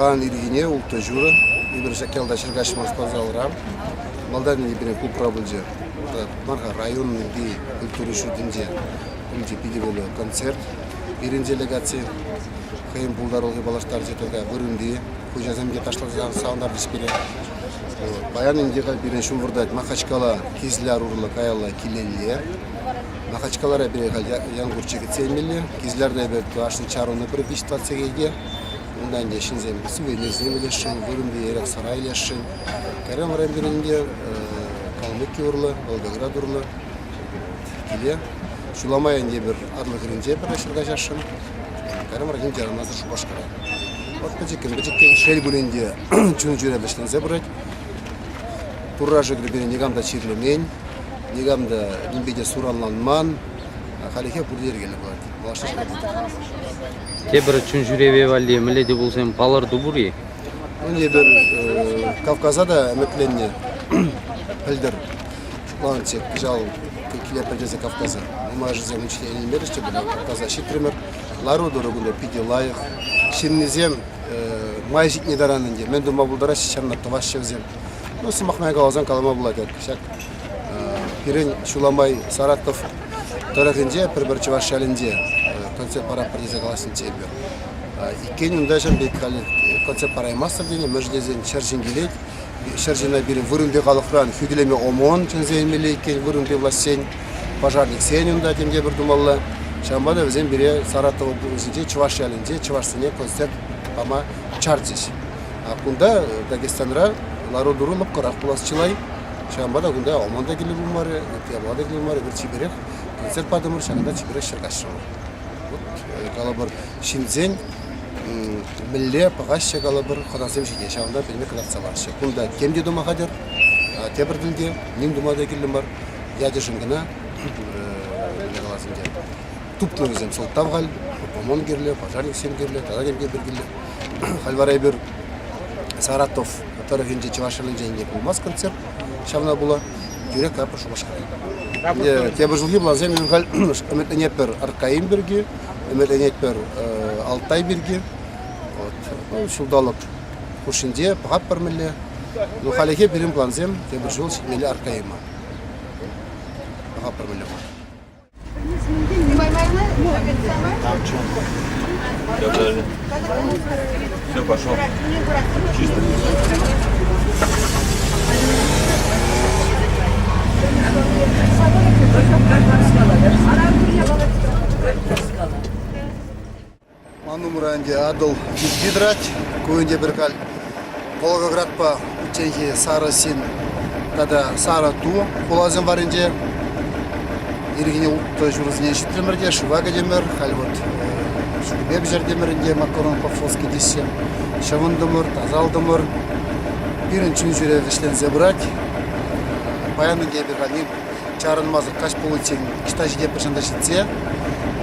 Ыран ирхине улттӑ ҫурӑ эпир ҫак ялта ҫӗркаҫма спортзалра. Малтан пирӗн клубра пулчӗ. Мар-ха, районти культура ҫуртӗнче пулчӗ питӗ вӑйлӑ концерт. Пирӗн делегаци хӑйӗн пултарулӑхӗ паллаштарчӗ тата вырӑнти хуҫасем те ташласа савӑнтарчӗҫ пире. Паян ӗнтӗ халь пирӗн ҫул выртать Махачкала Кизляр урлӑ каялла килелле. Махачкалара пире халь Янгурчи кӗтсе илмелле. Кизлярта эпир кашни чарӑну пӗр виҫ-тӑват сехете. Унта ӗнтӗ ҫынсем сувенирсем илесшӗн, вырӑнти эрех-сӑра илесшӗн. Кайран вара пирӗн ӗнтӗ Калмыки урлӑ, Волгоград урлӑ киле. Ҫула май ӗнтӗ эпир Атӑл хӗрринче пӗрре ҫӗр каҫасшӑн. Кайран вара ӗнтӗ чарӑнмасӑр Шупашкара. Вот пӗчӗккӗн-пӗчӗккӗн, шел пулин те, чун-чӗре вӗҫленсе пырать. Турра шӗкӗр пире никам та чирлемен, никам та нимпе те суранланман. Хальлӗхе пурте йӗркеллӗ пулать. Малашне Тепӗр чун-ҫӳреве валли мӗнле те пулсан палӑрту пур-и? Ну, эпир Кавказа та ӗмӗтленнӗ пӗлтӗр шутланӑччӗ кӑҫал киле пӗлтерсе Кавказа. Нумайӑшӗсем ун ҫине ӗненмерӗҫ те Кавказа ҫитрӗмӗр. Лару-тӑру кунта питӗ лайӑх. Ҫыннисем май ҫитнӗ таран ӗнтӗ мӗн тума пултараҫҫӗ, ҫавна тӑваҫҫӗ вӗсем. Ну, сӑмах май каласан калама пулать ҫак пирӗн ҫула май Саратов тӑрӑхӗнче пӗр-пӗр чӑваш ялӗнче концерт паратпӑр тесе калаҫнӑччӗ эпир. Иккен унта ҫав пек халӗ концерт параймастӑр тенӗ, мӗншӗн тесен 100 ҫын килет. 100 ҫынна пирӗн вырӑнти халӑхран хӳтӗлеме ОМОН чӗнсе илмелле иккен вырӑнти влаҫсен, пожарниксен унта темтепӗр тумалла. Ҫавӑнпа та вӗсем пире Саратов облаҫӗнче, чӑваш ялӗнче чӑвашсене концерт пама чарчӗҫ. Кунта Дагестанра лару-тӑру лӑпкӑрах пулас чылай. Ҫавӑнпа та кунта ОМОН та кирлӗ пулмарӗ, ытти япала та кирлӗ пулмарӗ. Эпир чиперех концерт патӑмӑр, ҫакӑнта чиперех ҫӗр каҫрӑмӑр. Вот, калӑпӑр, ҫынсен мӗнле пӑхаҫҫӗ, калӑпӑр, хӑнасем ҫине ҫавӑнта пӗлме кӑтартса параҫҫӗ. Кунта тем те тума хатӗр, тепӗр тӗлте ним тума та кирлӗ мар. Ячӗшӗн кӑна, мӗнле калас ӗнтӗ, тупнӑ вӗсем сӑлтав халь, ОМОН кирлӗ, пожарниксем кирлӗ, тата тем те пӗр кирлӗ. Халь вара эпир Саратов тӑрӑхӗнче Чӑваш Енӗнче не пулмасть концерт, ҫавна пула тӳрех кайӑпӑр Шупашкара. Тепӗр ҫулхи плансем эпир халь ӗмӗтленетпӗр Аркаим пирки, ӗмӗтленетпӗр Алтай пирки. Вот. Ну, ҫулталӑк хушшинче пӑхатпӑр мӗнле. Ну, хальлӗхе пирӗн плансем тепӗр ҫул ҫитмелле Аркаима. Пӑхатпӑр мӗнле пулать. Все, пошел. Чисто. Ман умра ӗнтӗ Атӑл юппи тӑрать. Ку ӗнтӗ пӗр халь Волгоградпа унчченхи Сарӑ Син тата Сарӑ Ту хуласем варринче. Ирхине улттӑ ҫурӑсене ҫитрӗмӗр те шыва кӗтӗмӗр. Халь вот шӳрпе пӗҫертӗмӗр ӗнтӗ макарон по-флотски теҫҫӗ. Ҫӑвӑнтӑмӑр, тасалтӑмӑр. Пирӗн чун ҫӳрев вӗҫленсе пырать. Паян ӗнтӗ эпир халь ним чарӑнмасӑр каҫ пуличчен ӑҫта ҫитетпӗр ҫавӑнта ҫитсе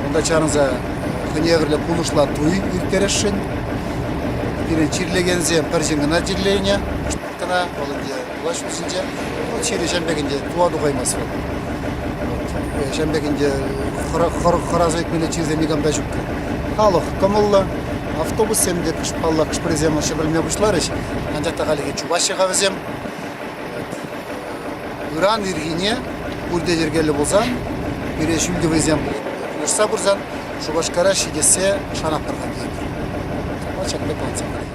унта чарӑнса хӑйне евӗрлӗ пулӑшла туй ирттересшӗн. Пирӗн чирлекенсем пӗр ҫын кӑна чирленӗ кӑна, вӑл ӗнтӗ влаҫ ҫулсенче. Вӑл чирӗ ҫавӑн пек ӗнтӗ тула тухаймасть вӑл. Вот. Ҫавӑн пек ӗнтӗ хӑраса ӳкмелле чирсем никам та ҫук. Халӑх кӑмӑллӑ, автобуссем те паллах хӑш-пӗрисем ҫӗмӗрӗлме пуҫларӗҫ, анчах та хальлӗхе чупаҫҫӗ-ха вӗсем. Ыран ирхине пурте йӗркеллӗ пулсан, пире ҫӳлти вӑйсем пулӑшса пырсан Шупашкара ҫитессе шанатпӑр-ха тейӗпӗр. Вот ҫак пек плансем халӗ.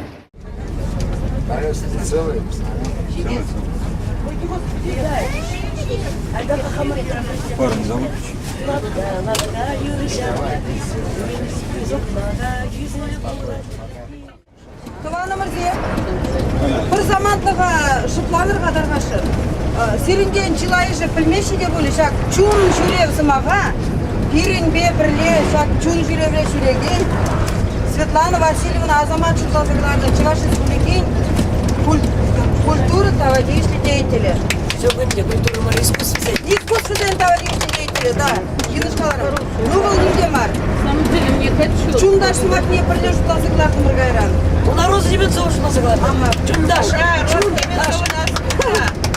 Парень зовут? Тӑванӑмӑрсем, пӗр самантлӑха шӑпланӑр-ха тархасшӑн. Сирӗнтен чылайӑшӗ пӗлмеҫҫӗ те пулӗ ҫак чун ҫӳрев сӑмаха. Пирӗнпе пӗрле ҫак чун ҫӳревре ҫӳрекен Светлана Васильевна Асамат шутласа кӑларнӑ Чӑваш Республикин культура тава тивӗҫлӗ деятелӗ. Все ӗнтӗ культура мар, искусствӑсен. Искусствӑсен тава тивӗҫлӗ деятелӗ, да. Йӑнӑш каларӑм. Ну вӑл нимте мар. На самом деле не хочу. Чунташ сӑмахне пӗрле шутласа кӑлартӑмӑр кайран. У народа Деменцова шутласа кӑларнӑ. Ага. Чунташ. Чунташ.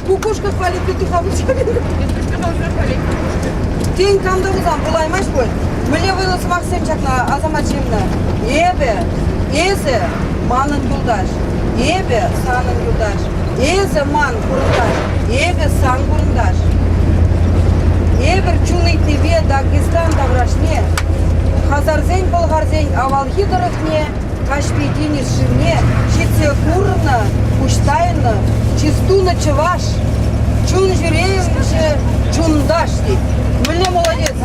Кукушка хвалит петуха Петушка должна хвалить кукушку. Тен, кам та пулсан вулаймасть пуль. Мӗнле вӑйлӑ сӑмахсем ҫакна Асамат ҫынна. Эпӗ, эсӗ. манӑн юлташ, эпӗ санӑн юлташ, эсӗ ман хурӑнташ, эпӗ сан хурӑнташ. Эпӗр чун ыйтнипе Дагестан таврашне, хазарсен пӑлхарсен авалхи тӑрӑхне Каҫпи тинӗс шывне ҫитсе курнӑ, пуҫ тайнӑ, чыс тунӑ чӑваш, чун ҫӳревҫӗ, чунташ тет. Мӗнле молодец,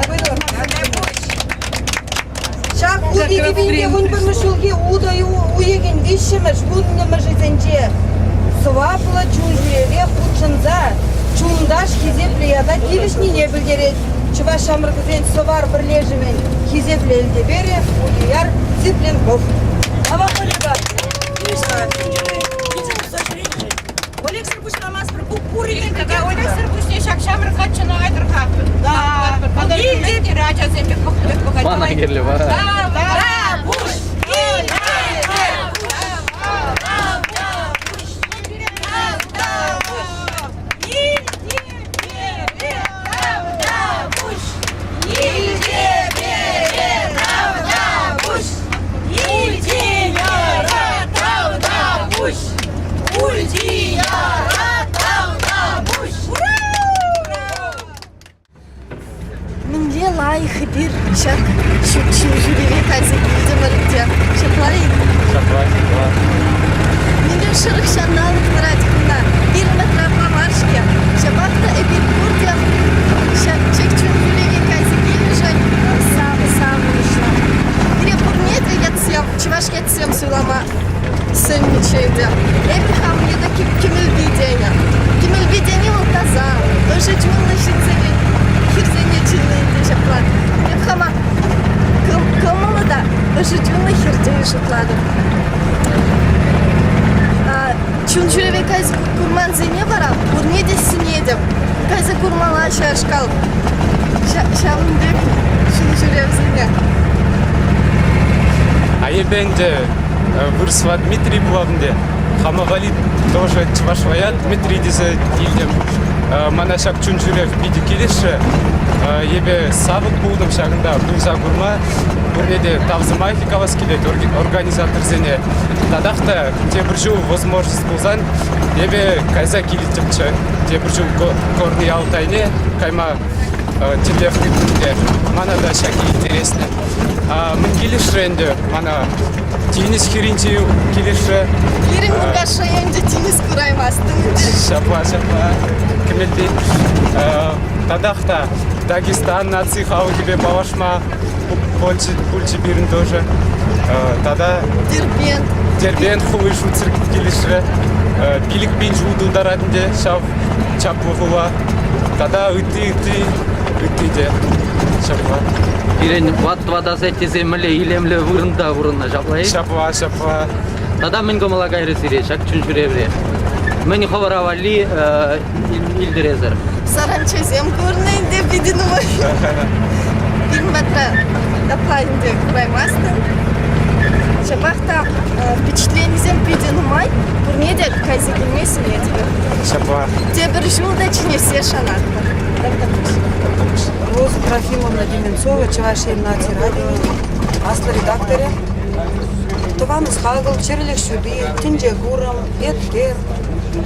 Ҫак 2011 ҫулхи утӑ уйӑхӗн виҫҫӗмӗш вуннӑмӗшӗсенче сӑваплӑ чун-ҫӳреве хутшӑнса чунташ хисеплӗ ята тивӗҫнине пӗлтерет Чӑваш ҫамрӑкӗсен Сӑвар пӗрлешӗвӗн хисеплӗ элтеперӗ Улияр Цыпленков. Олегсӑр пуҫламастпӑр. Олегсӑр пуҫне ҫак ҫамрӑк каччӑна айтӑр-ха. Ачасем пек пӑхать. Мана кирлӗ вара. Да, пуҫ! Мӗнле лайӑх эпир ҫак ҫут ҫӳреве кайса килтӗмӗр те. Ҫапла-и? Ҫапла, ҫапла. Мӗнле шӑрӑх ҫанталӑк тӑрать кунта. Пирӗн патра памар-ҫке. Ҫапах та эпир пурте ҫак чун ҫӳреве кайса килнӗшӗн савӑнӑҫлӑ. Пире пурне те ятсем, чӑваш ятсем суйлама сӗннӗччӗ ӗнтӗ. Эпир хам йытӑ кӗмӗлпи тенӗ. Кӗмӗлпи тени вӑл таса, ӑшӑ чунлӑ ҫынсене хӗрсене чӗннӗ ӗнтӗ ҫапла. Эп хама кӑмӑллӑ та ӑшӑ чунлӑ хӗр тесе шутлатӑп. Чун ҫӳреве кайса курмансене вара пурне те сӗнетӗп. Кайса курмалла ҫавашкал ҫавӑн пек ҫул ҫӳревсене. А эпӗ ӗнтӗ вырӑсла Дмитрий пулатӑн те хама валли тоже чӑвашла Дмитрий тесе илтӗм. Мана ҫак чун ҫӳрев питӗ килӗшрӗ. Эпӗ савӑк пултӑм ҫакӑнта пулса курма. Пурне те тав сӑмахӗ калас килет организаторсене. Татах та тепӗр ҫул возможность пулсан эпӗ кайса килӗттӗмччӗ. Тепӗр ҫул Горный Алтайне кайма тӗллев тытрӑм те мана та ҫак интереслӗ. Мӗн килӗшрӗ ӗнтӗ мана тинӗс хӗрринчи килӗшрӗ. Пирӗн Муркаш районӗнче тинӗс кураймастӑн. Ҫапла, ҫапла. Кӗмелти. Татах та Дагестан наци халӑхӗпе паллашма пулчӗ пирӗн тоже. Тата Дербент. Дербент хули шутсӑр килӗшрӗ. 5000 ҫул тултарать ӗнтӗ ҫав чаплӑ хула. Тата ытти, ытти, ытти те ҫапла. Пирӗн ват ватасеттесем мӗнле илемлӗ вырӑнта пурӑннӑ, ҫапла-и? Ҫапла, ҫапла. Тата мӗн кӑмӑла кайрӗ сире ҫак чун-ҫӳревре? Мӗн хӑвӑра валли илтӗресӗр? Саранчасем курнӑ ӗнтӗ питӗ нумай. Пирӗн патра апла ӗнтӗ кураймастӑн. Ҫапах та впечатленисем питӗ нумай. Пурне те кайса килме сӗнетпӗр. Ҫапла. Тепӗр ҫул та чӗнессе шанатпӑр. Роза Трофимовна Деменцова, Чӑваш Ен наци радиовӗн аслӑ редакторӗ. Тӑван ӑс-хакӑл, чӗрӗлӗх ҫути, тӗнче курӑм, еткер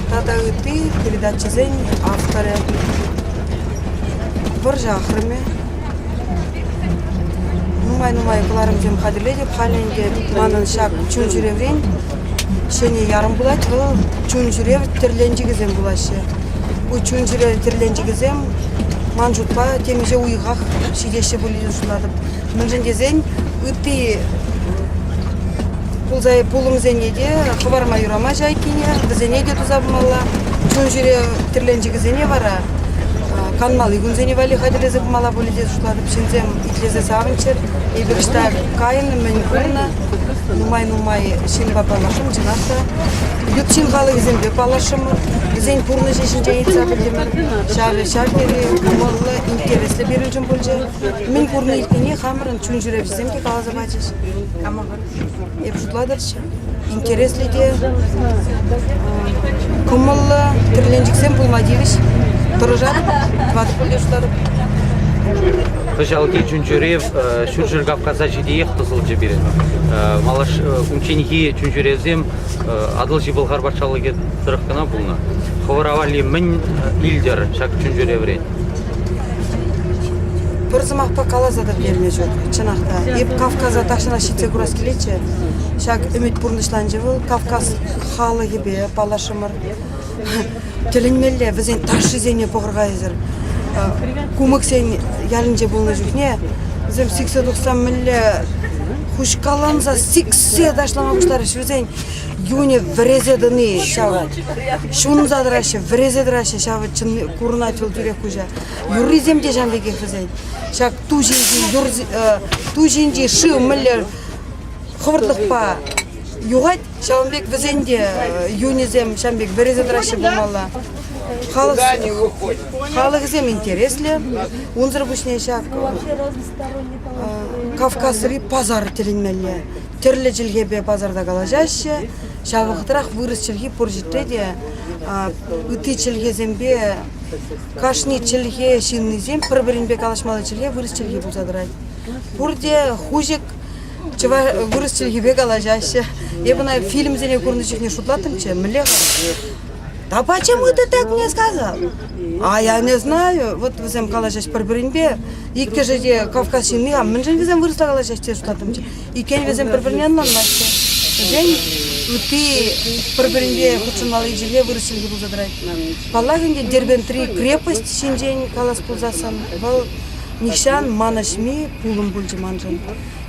тата ытти передачӑсен авторӗ. Вӑрҫӑ ахрӑмӗ. Нумай-нумай кӑларӑмсем хатӗрлетӗп. Халӗ ӗнтӗ манӑн ҫак чун ҫӳреврен ҫӗнӗ ярӑм пулать. Вӑл чун ҫӳрев тӗрленчӗкӗсем пулаҫҫӗ. Ку чун ҫӳрев тӗрленчӗкӗсем ман шутпа темиҫе уйӑхах ҫитеҫҫӗ пуль тесе шутлатӑп. Мӗншӗн тесен ытти пулса пулӑмсене те хӑварма юрамасть айккине, вӗсене те туса пымалла. Чун ҫӳрев тӗрленчӗкӗсене вара канмалли кунсене валли хатӗрлесе пымалла пулӗ тесе шутлатӑп. Ҫынсем итлесе савӑнччӑр. Эпир ӑҫта кайнӑ, мӗн курнӑ, нумай-нумай ҫынпа паллашрӑм, чӑнах та. Ют ҫын халӑхӗсемпе паллашрӑмӑр, вӗсен пурнӑҫӗ ҫинчен ыйтса пӗлтӗмӗр. Ҫав, ҫав тери кӑмӑллӑ, интереслӗ пирӗншӗн пулчӗ. Мӗн курни-илтнине хамӑрӑн чун ҫӳревҫӗсем те каласа пачӗҫ. Эп шутлатӑп, интереслӗ те кӑмӑллӑ тӗрленчӗксем пулма тивӗҫ. Тӑрӑшатӑп, тӑватӑп пуль шутлатӑп. Кӑҫалхи чунҫӳрев Ҫурҫӗр Кавказа ҫитиех тӑсӑлчӗ пирӗн. Малаш унчченхи чунҫӳревсем Атӑлҫи Пӑлхар патшалӑхӗ тӑрӑх кӑна пулнӑ. Хӑвӑра валли мӗн илтӗр ҫак чунҫӳреврен? Пӗр сӑмахпа каласа та пӗтерме ҫук, чӑнах та. Эп Кавказа тахҫанах ҫитсе курас килетчӗ. Ҫак ӗмӗт пурнӑҫланчӗ вӑл. Кавказ халӑхӗпе паллашрӑмӑр. Тӗлӗнмелле, вӗсен ташшисене пӑхӑр-ха эсӗр. Кумӑксен ялӗнче пулнӑ чухне вӗсем сиксе тухса мӗнле хуҫкаланса сиксе ташлама пуҫларӗҫ. Вӗсен юнӗ вӗресе тӑни ҫав ҫунса тӑраҫҫӗ, вӗресе тӑраҫҫӗ, ҫавӑ чӑнни курӑнать вӑл тӳрех куҫа. Юррисем те ҫавӑн пекех вӗсен. Ҫак ту ҫинчи юр, ту ҫинчи шыв мӗнле хӑвӑртлӑхпа юхать, ҫавӑн пек вӗсен те юнӗсем ҫавӑн пек вӗресе тӑраҫҫӗ пулмалла. Халӑх, халӑхӗсем интереслӗ. Унсӑр пуҫне ҫак Кавказри пасар тӗлӗнмелле. Тӗрлӗ чӗлхепе пасарта калаҫаҫҫӗ. Ҫав вӑхӑтрах вырӑс чӗлхи пур ҫӗрте те ытти чӗлхесемпе кашни чӗлхе ҫыннисем пӗр-пӗринпе калаҫмалли чӗлхе вырӑс чӗлхи пулса тӑрать. Пурте хуҫӑк чӑваш вырӑс чӗлхипе калаҫаҫҫӗ. Эп ӑна фильмсене курнӑ чухне шутлаттӑмччӗ, мӗнле-ха? Да почему ты так мне сказал? А я не знаю. Вот вӗсем калаҫаҫ пӗр-пӗринпе. Иккӗшӗ те Кавказ ҫынни, а мӗншӗн вӗсем вырӑсла калаҫаҫ тесе шутлаттӑмччӗ. Иккен вӗсем пӗр-пӗрне ӑнланмаҫҫӗ. Вӗсен ытти пӗр-пӗринпе хутшӑнмалли чӗлхе вырӑс чӗлхи пулса тӑрать. Паллах ӗнтӗ, Дербентри крепость ҫинчен калас пулсассӑн, вӑл нихҫан манӑҫми пулӑм пулчӗ маншӑн.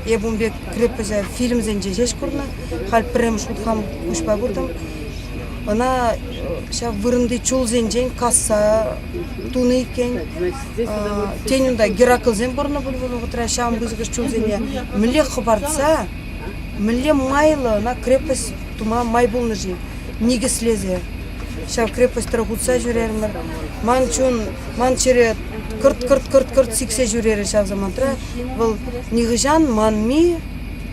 Эп ун пек крепоҫа фильмсенче ҫеҫ курнӑ. Халь пӗрремӗш хут хам куҫпа куртӑм. Ӑна ҫав вырӑнти чулсенчен касса тунӑ иккен. Тен, унта Гераклсем пурӑннӑ пуль вӑл вӑхӑтра ҫавӑн пысӑкӑш чулсене мӗнле хӑпартса, мӗнле майлӑ ӑна крепость тума май пулнӑ-ши никӗслесе. Ҫав крепость тӑрӑх утса ҫӳрерӗмӗр. Ман чун, ман чӗре кӑрт-кӑрт-кӑрт-кӑрт сиксе ҫӳрерӗ ҫав самантра. Вӑл нихӑҫан манми,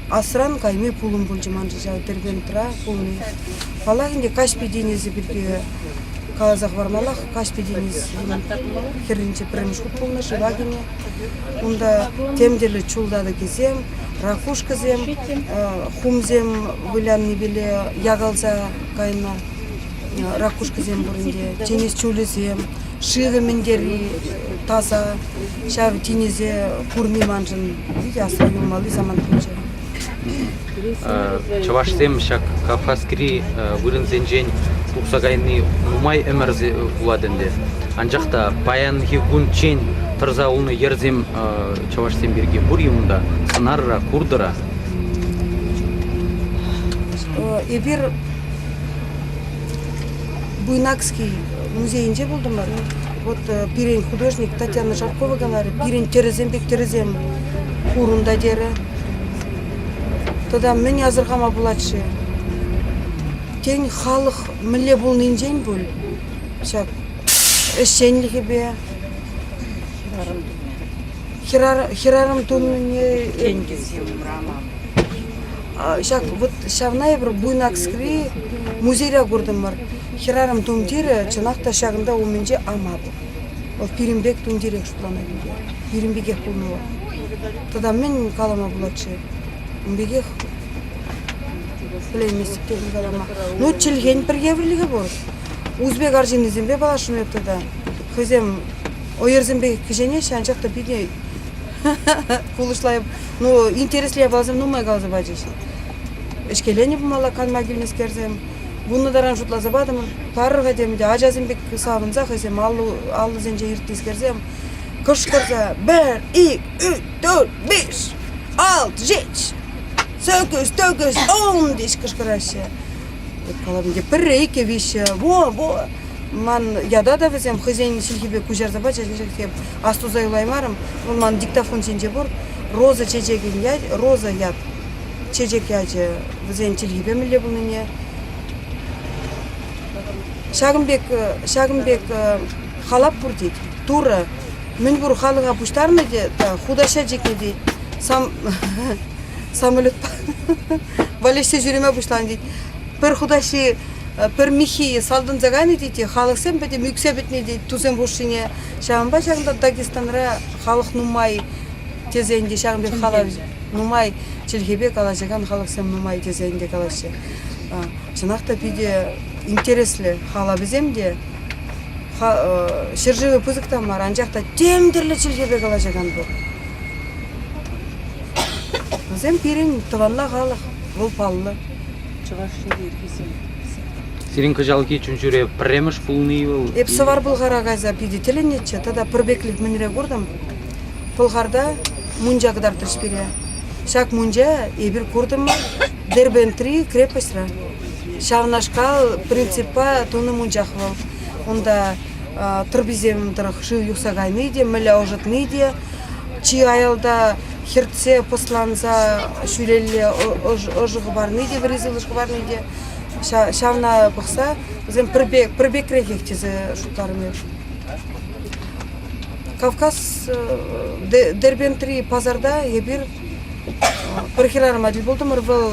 асран кайми пулӑм пулчӗ маншӑн ҫав Дербентра пулни. Паллах ӗнтӗ, Каҫпи тинӗсӗ пирки каласа хӑвармаллах. Каҫпи тинӗс хӗрринче пӗрремӗш хут пулнӑ, шыва кӗнӗ. Унта тем тӗрлӗ чул татӑкӗсем, ракушкӑсем, хумсем выляннипеле якалса кайнӑ ракушкӑсем пур ӗнтӗ, тинӗс чулӗсем, шывӗ мӗн тери таса. Ҫав тинӗсе курни маншӑн питӗ асра юлмалли самант пулчӗ. Чӑвашсем ҫак Кавказри вырӑнсенчен тухса кайни нумай ӗмӗр пулать ӗнтӗ. Анчах та паянхи кунччен тӑрса улнӑ йӗрсем чӑвашсем пирки пур-и унта? Сӑнарра, куртӑра? Эпир Буйнакский музейӗнче пултӑмӑр. Вот пирӗн художник Татьяна Жаркова каларӗ, пирӗн тӗрӗсем пек тӗрӗсем пур унта терӗ. Тата мӗн асӑрхама пулать-ши? Тен, халӑх мӗнле пулнинчен пуль ҫак ӗҫченлӗхӗпе. Хӗрарӑм тумне Тенкӗсем раман. Ҫак вот ҫавна эпир Буйнакскри музейре куртӑмӑр. Хӗрарӑм тумтирӗ чӑнах та ҫакӑнта умӗнче ама пур. Вӑл пирӗн пек тумтирех шутланать ӗнтӗ. Пирӗн пекех пулнӑ вӑл. Тата мӗн калама пулать-ши? Ун пекех пӗлейместӗп те калама. Ну, чӗлхен пӗр евӗрлӗхӗ пур. Узбек арҫыннисемпе паллашнӑ эп тата. Хӑйсем ӑйӑрсемпе кӗҫенеҫҫӗ, анчах та питӗ кулӑшла. Ну, интереслӗ япаласем нумай каласа пачӗҫ. Ӗҫкеленӗ пулмалла канма килнӗскерсем. Вуннӑ таран шутласа патӑмӑр. Парӑр-ха темӗн те. Ачасем пек савӑнса хӑйсем аллисенче иртнӗскерсем кӑшкӑрса пӗр, ик, үч, дөрт, беш, алт, ҫич, сӗкӗс, тӗкӗс, он теҫ кӑшкӑраҫҫӗ. Калатӑн те пӗрре, иккӗ, виҫҫӗ, во, во. Ман ята та вӗсем хӑйсен чӗлхипе куҫарса пачӗҫ, анчах астуса юлаймарӑм. Вӑл ман диктофон ҫинче пур. Роза чечекӗн ят, Роза ят чечек ячӗ вӗсен чӗлхипе мӗнле пулнине. Ҫакӑн пек, ҫакӑн пек халап пур тет. Турӑ мӗнпур халӑха пуҫтарнӑ те хутаҫҫа чикнӗ тет. Сам самолетпа валеҫсе ҫӳреме пуҫланӑ тет. Пӗр хутаҫҫи. Пӗр миххи салтӑнса кайнӑ тет те, халӑхсем пӗтӗм ӳксе пӗтнӗ тет тусем хушшине. Ҫавӑнпа ҫакӑнта Дагестанра халӑх нумай тесе ӗнтӗ ҫакӑн пек халав нумай чӗлхепе калаҫакан халӑхсем нумай тесе ӗнтӗ калаҫҫӗ. Чӑнах та питӗ интереслӗ халапӗсем те. Ҫӗршывӗ пысӑк та мар, анчах та тем тӗрлӗ чӗлхепе калаҫакан пур. Вӗсем пирӗн тӑванла халӑх, вӑл паллӑ. Чӑваш Енре иртнисем. Сирӗн кӑҫалхи чунҫӳрев пӗрремӗш пулни вӑл? Эп Сӑвар Пӑлхара кайса питӗ тӗлӗннӗччӗ тата пӗрпеклӗх мӗнре куртӑм. Пӑлхарта мунча кӑтартрӗҫ пире. Ҫак мунча эпир куртӑмӑр Дербентри крепоҫра. Ҫавнашкал принциппа тунӑ мунчах вӑл. Унта тӑрписем тӑрӑх шыв юхса кайни те, мӗнле ӑшӑтни те, чи аялта хӗртсе пӑсланса ҫӳлелле ӑшӑ хӑпарни те, вӗри сывлӑш хӑпарни те ҫавна пӑхса вӗсем пӗр пекрехех тесе шутларӑм эп. Кавказ Дербентри пасарта эпир пӗр хӗрарӑма тӗл пултӑмӑр. Вӑл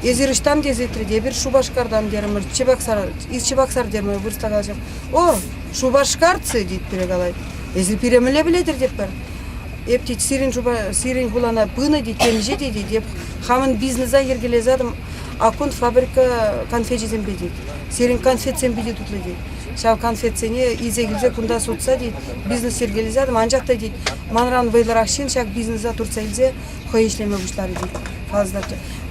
эсир ӑҫтан тесе ыйтрӗ те эпир Шупашкартан терӗмӗр, Чебоксар, из Чебоксар терӗмӗр, вырӑсла калаҫап. О, шупашкарцы, тет пире калать. Эсир пире мӗнле пӗлетӗр тетпӗр. Эп тет сирӗн, сирӗн хулана пынӑ тет, темиҫе те тет. Эп хамӑн бизнеса йӗркелесе Акконд фабрика конфечӗсемпе тет. Сирӗн конфетсем питӗ тутлӑ тет. Ҫав конфетсене илсе килсе кунта сутса тет, бизнес йӗркелесе ятӑм. Анчах та тет, манран вӑйлӑрах ҫын ҫак бизнеса туртса илсе хӑй ӗҫлеме пуҫларӗ тет. Каласа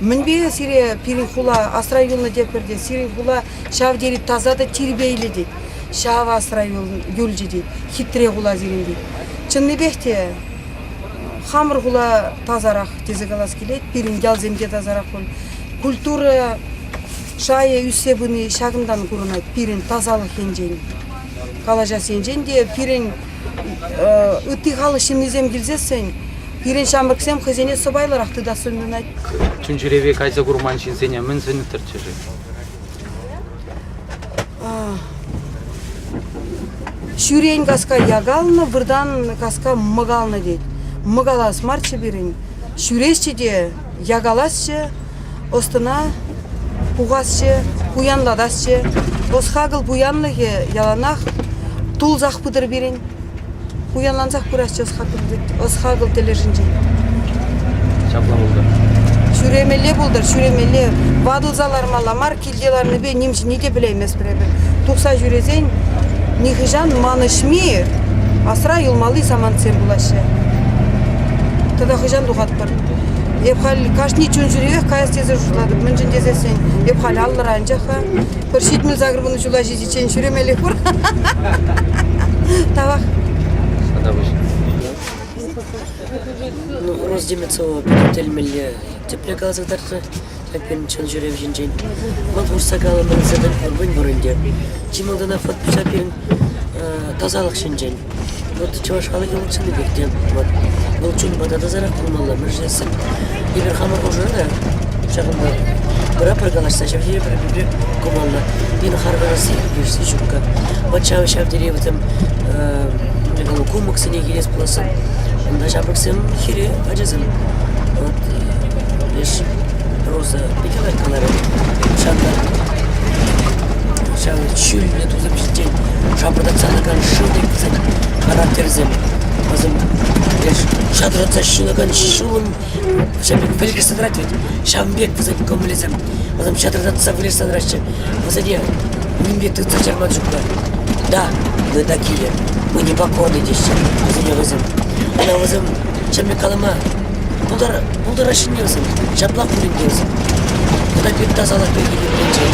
Мӗнпе сире пирӗн хула асра юлнӑ тетпӗр те, сирӗн хула ҫав тери таса та тирпейлӗ тет. Ҫав асра юлчӗ тет, хитре хула сирӗн тет. Чӑннипех те хамӑр хула тасарах тесе калас килет. Пирӗн ялсем те тасарах пуль. Культура шайӗ ӳссе пыни ҫакӑнтан курӑнать пирӗн тасалӑх енчен. Калаҫас енчен те пирӗн ытти халӑх ҫыннисем килсессӗн пирӗн ҫамрӑксем хӑйсене сӑпайлӑрах тытассӑн туйӑнать. Чун-чӗрепе кайса курман ҫынсене мӗн сӗнӗттӗрччӗ-ши? Ҫӳрен каска якалнӑ, выртан каска мӑкалнӑ тет. Мӑкалас марччӗ пирӗн. Ҫӳресчӗ те якаласчӗ, ӑс-тӑна пухасчӗ, пуянлатасчӗ. Ӑс-хакӑл пуянлӑхӗ яланах тулсах пытӑр пирӗн. Пуянлансах пырасчӗ ӑс-хакӑл тӗлӗшӗнчен. Ҫапла пултӑр. Ҫӳремелле пултӑр, ҫӳремелле. Ватӑлса лармалла мар, килте ларнипе ним ҫине те пӗлейместпӗр эпир. Тухса ҫӳресен нихӑҫан манӑҫми асра юлмалли самантсем пулаҫҫӗ. Тата хӑҫан тухатпӑр? Эп халь кашни чун ҫӳревех каяс тесе шутлатӑп. Мӗншӗн тесессӗн эп халь аллӑра анчах-ха. Пӗр 78 ҫула ҫитиччен ҫӳремеллех пур. Тавах. Ну, Роза Деменцова питӗ тӗлӗнмелле тӗплӗ каласа кӑтартрӗ ҫак пирӗн чӑн ҫӳрев ҫинчен. Вӑл хушса каланӑ мӗн пур ӗнтӗ. Чи малтанах вот ҫак пирӗн тасалӑх ҫинчен. Вот чӑваш халӑхӗ вӑл чӑннипех те вот вӑл чунпа та тасарах пулмалла. Мӗншӗн эпир хамӑр хушӑра та ҫакӑнпа пыра-пыр калаҫса ҫав тери пӗр-пӗринпе кӑмӑллӑ. Пирӗн харкашасси килӗшсе ҫуккӑ. Вот ҫав ҫав тери вӗсем кумӑксене килес пулассан унта ҫамрӑксем хире ачасем. Вот леш Роза питӗ лайӑх каларӗ. Ҫавна ҫав ҫӳллӗ тусем ҫинчен шапӑртатса тӑракан шыв пек вӗсен характерӗсем. Вӗсем леш шатӑртатса ҫунакан ҫулӑм ҫав пек вӗлкӗшсе тӑрать вӗт. Ҫавӑн пек вӗсен кӑмӑлӗсем. Вӗсем шатӑртатса вылятса тӑраҫҫӗ. Вӗсене ним пек тытса чарма ҫукла. Да, мы такие, мы не покорны теҫҫӗ вӗсене вӗсем. Ӑна вӗсем ҫав пек калама пултараҫҫӗ вӗсем. Ҫаплах пулин те вӗсем. Тата пир тасалӑх пирки те пӗлӗнче.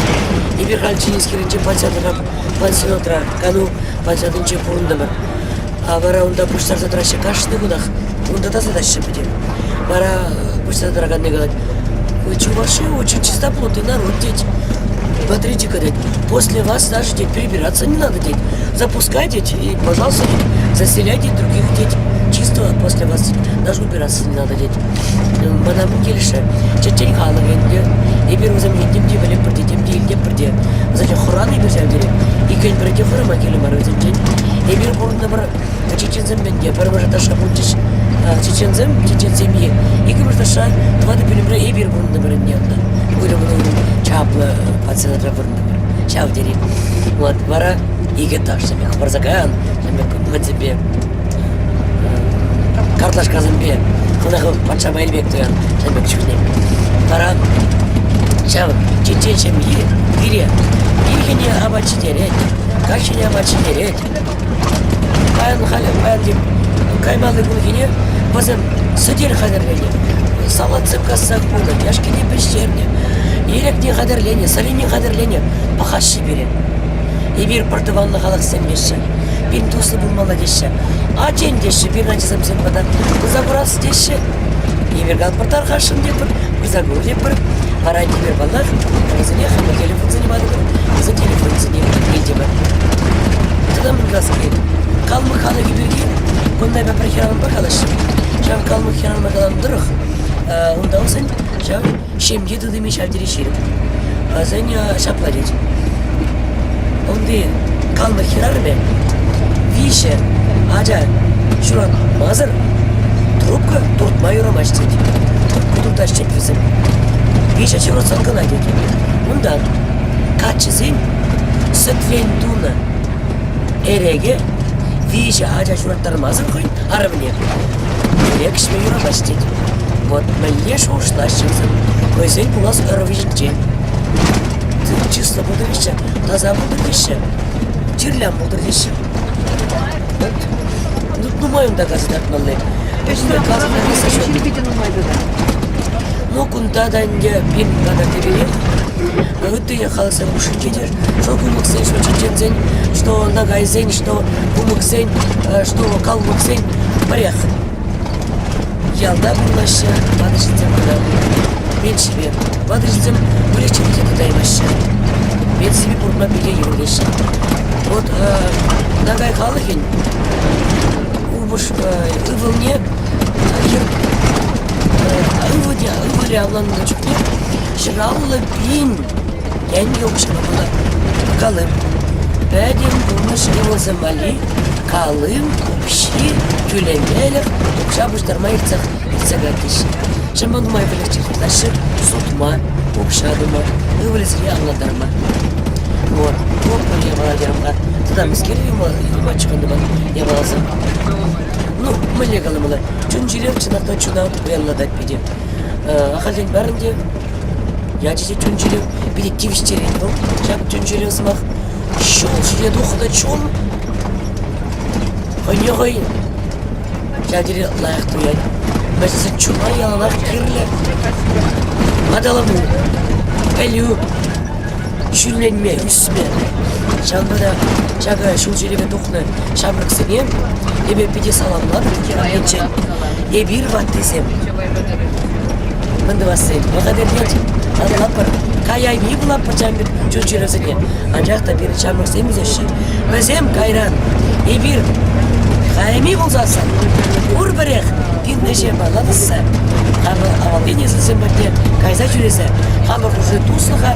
Эпир халь Чинискерӗнче пансионатра, пансионатра, кану пансионатӗнче пурӑнтӑмӑр. А вара унта пуҫтарса тӑраҫҫӗ кашни кунах. Унта тасатаҫҫӗ пӗтӗм. Вара пуҫтарса тӑраканни калать, вы чуваши очень чистоплотный народ, тет. Смотрите-ка, тет, после вас даже, тет, прибираться не надо, тет. Запускайте, и, пожалуйста, тет, заселяйте других, тет. Чисто после вас даже убираться не надо, тет. Мана килӗшрӗ. Чечен халӑхӗ ӗнтӗ. Эпир вӗсем тем те пӗлетпӗр те, тем те илтетпӗр те. Вӗсенчен хӑранӑ эпир ҫав тери. Иккен пӗр те хӑрама кирлӗ мар вӗсенчен. Эпир пурӑннӑ пӗр чеченсем ӗнтӗ. Пӗрремӗш этажра пулчӗҫ чеченсем, чечен семьи. Иккӗмӗш этажра тӑватӑ пӳлӗмре эпир пурӑнтӑмӑр ӗнтӗ унта. Уйрӑмӑн уйрӑм чаплӑ пансионатра пурӑнтӑмӑр. Ҫав тери. Вот вара икӗ этажсемпе хӑпарса каян, мӗнсемпе картлашкасемпе хӑна хӑв патша пек туян ҫав пек чухне. Вара ҫав чечен ҫемйи пире ирхине апат ҫитерет, каҫхине апат ҫитерет. Паян халӗ паян каймалли кунхине вӗсем сӗтел хатӗрленӗ, салатсем касса хунӑ, яшкине пӗҫернӗ, эрехне хатӗрленӗ, сӑрине хатӗрленӗ. Пӑхаҫҫӗ пире. Эпир пӗр тӑванлӑ халӑхсем теҫҫӗ. Пирӗн туслӑ пулмалла теҫҫӗ. Ачен теҫҫӗ, пирӗн ачасем сем пата пырса курас теҫҫӗ. Эпир калӑпӑр тархасшӑн тетпӗр, пырса кур тетпӗр. Вара эпир паллах, вӗсене хамӑр телефонсене патӑмӑр, вӗсен телефонӗсене илтӗмӗр. Тата мӗн калас килет? Калмӑк халӑхӗ пирки кунта эпӗ пӗр хӗрарӑмпа калаҫрӑм. Ҫав калмӑк хӗрарӑмпа каланӑ тӑрӑх, унта вӗсен ҫав ҫемье тытӑмӗ ҫав тери ҫирӗп. Вӗсен ҫапла тет. Унти калмӑк хӗрарӑмӗ виҫӗ ача ҫуратмасӑр трубка туртма юрамасть тет. Трубка туртаҫ тет вӗсем. Виҫӗ ҫуратсан кӑна тет. Унтан каччӑсен сӗтрен тунӑ эреке виҫӗ ача ҫураттармасӑр хӑй арӑмне эрех ӗҫме юрамасть тет. Вот мӗнле шухӑшлаҫҫӗ вӗсем хӑйсен пулас ӑрӑвӗ ҫинчен. Чыслӑ пултӑр теҫҫӗ, таса пултӑр теҫҫӗ, чирлӗ ан пултӑр теҫҫӗ. Вот. Ну, нумай унта касса тартмалли. Ҫын питӗ нумай тата. Ну, кунта та ӗнтӗ пирӗн тата тепӗрех ытти халӑхсем хушшинче те что кумыксен, что чеченсен, что нагайсен, что кумыксен, что калмыксен пӗрех. Ялта пурӑнаҫҫӗ, ватӑ ҫынсем кӑна. Пенсипе. Ватӑ ҫынсем выльӑх-чӗрлӗх те тытаймаҫҫӗ. Пенсипе пурӑнма питӗ йывӑр теҫҫӗ. Вот нагай халӑхӗн упӑш ывӑлне хӗр ывӑлӗ ывӑлӗ авланнӑ чухне 150 пин тенкӗ укҫа панӑ. Калым. Пӗтӗм пурнӑҫ ывӑлсем валли калым укҫи тӳлемелӗх укҫа пуҫтарма иртсе иртсе кайрӗҫ. Ҫавӑнпа нумай выльӑх-чӗрлӗх тытаҫҫӗ, сутма, укҫа тума, ывӑлӗсене авлантарма. Вот, вот пӗр япала терӗм-ха. Тата мӗскер юлма чухӑнтӑмӑр япаласем. Ну, мӗнле каламалла, чун-чӗре чӑнах та чуна пуянлатать питӗ. Ахальтен мар ӗнтӗ ячӗ те чун-чӗре питӗ тивӗҫтерет вӑл. Ҫак чун-чӗре сӑмах ҫул ҫине тухнӑ чун хӑйне хӑй ҫав тери лайӑх туять. Мӗншӗн чуна яланах кирлӗ аталану, пӗлӳ, ҫӳлленме, ӳсме. Ҫавӑнпа та ҫакӑ ҫул ҫӳреве тухнӑ ҫамрӑксене эпӗ питӗ саламлатӑп енчен. Эпир ваттисем. Мӗн тӑвасси? Вӑхӑт иртет, татӑлатпӑр. Каяйми пулатпӑр ҫавӑн пек чун чирӗсене. Анчах та пирӗн ҫамрӑксем ӳсеҫҫӗ. Вӗсем кайран эпир каяйми пулсассӑн пурпӗрех пирӗн ӗҫе малалла хамӑр авалхи несӗлсем патне кайса ҫӳресе хамӑр хушӑри туслӑха